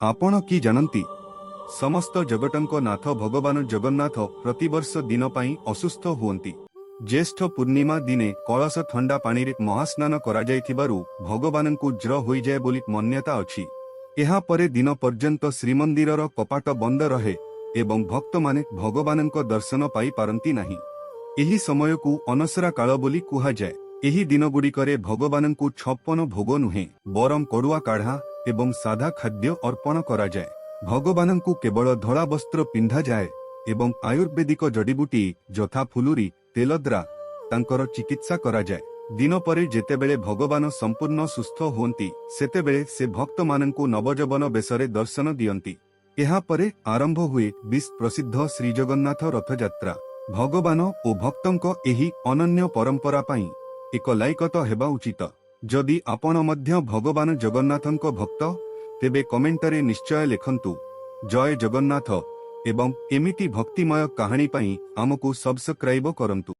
ଆପଣ କି ଜାଣନ୍ତି? ସମସ୍ତ ଜଗତଙ୍କ ନାଥ ଭଗବାନ ଜଗନ୍ନାଥ ପ୍ରତିବର୍ଷ ଦିନ ପାଇଁ ଅସୁସ୍ଥ ହୁଅନ୍ତି। ଜ୍ୟେଷ୍ଠ ପୂର୍ଣ୍ଣିମା ଦିନେ କଳସ ଥଣ୍ଡା ପାଣିରେ ମହାସ୍ନାନ କରାଯାଇଥିବାରୁ ଭଗବାନଙ୍କୁ ଜ୍ର ହୋଇଯାଏ ବୋଲି ମାନ୍ୟତା ଅଛି। ଏହାପରେ ଦିନ ପର୍ଯ୍ୟନ୍ତ ଶ୍ରୀମନ୍ଦିରର କପାଟ ବନ୍ଦ ରହେ ଏବଂ ଭକ୍ତମାନେ ଭଗବାନଙ୍କ ଦର୍ଶନ ପାଇପାରନ୍ତି ନାହିଁ। ଏହି ସମୟକୁ ଅନସରା କାଳ ବୋଲି କୁହାଯାଏ। ଏହି ଦିନଗୁଡ଼ିକରେ ଭଗବାନଙ୍କୁ 56 ଭୋଗ ନୁହେଁ, ବରଂ କଡ଼ୁଆ କାଢ଼ା ଏବଂ ସାଧା ଖାଦ୍ୟ ଅର୍ପଣ କରାଯାଏ। ଭଗବାନଙ୍କୁ କେବଳ ଧଳା ବସ୍ତ୍ର ପିନ୍ଧାଯାଏ ଏବଂ ଆୟୁର୍ବେଦିକ ଜଡ଼ିବୁଟି ଯଥା ଫୁଲୁରି ତେଲ ଦ୍ୱାରା ତାଙ୍କର ଚିକିତ୍ସା କରାଯାଏ। ଦିନ ପରେ ଯେତେବେଳେ ଭଗବାନ ସମ୍ପୂର୍ଣ୍ଣ ସୁସ୍ଥ ହୁଅନ୍ତି, ସେତେବେଳେ ସେ ଭକ୍ତମାନଙ୍କୁ ନବଯୌବନ ବେଶରେ ଦର୍ଶନ ଦିଅନ୍ତି। ଏହାପରେ ଆରମ୍ଭ ହୁଏ ବିଶ୍ୱ ପ୍ରସିଦ୍ଧ ଶ୍ରୀଜଗନ୍ନାଥ ରଥଯାତ୍ରା। ଭଗବାନ ଓ ଭକ୍ତଙ୍କ ଏହି ଅନନ୍ୟ ପରମ୍ପରା ପାଇଁ ଏକ ଲାଇକ ତ ହେବା ଉଚିତ। ଯଦି ଆପଣ ମଧ୍ୟ ଭଗବାନ ଜଗନ୍ନାଥଙ୍କ ଭକ୍ତ, ତେବେ କମେଣ୍ଟରେ ନିଶ୍ଚୟ ଲେଖନ୍ତୁ "ଜୟ ଜଗନ୍ନାଥ" ଏବଂ ଏମିତି ଭକ୍ତିମୟ କାହାଣୀ ପାଇଁ ଆମକୁ ସବସ୍କ୍ରାଇବ କରନ୍ତୁ।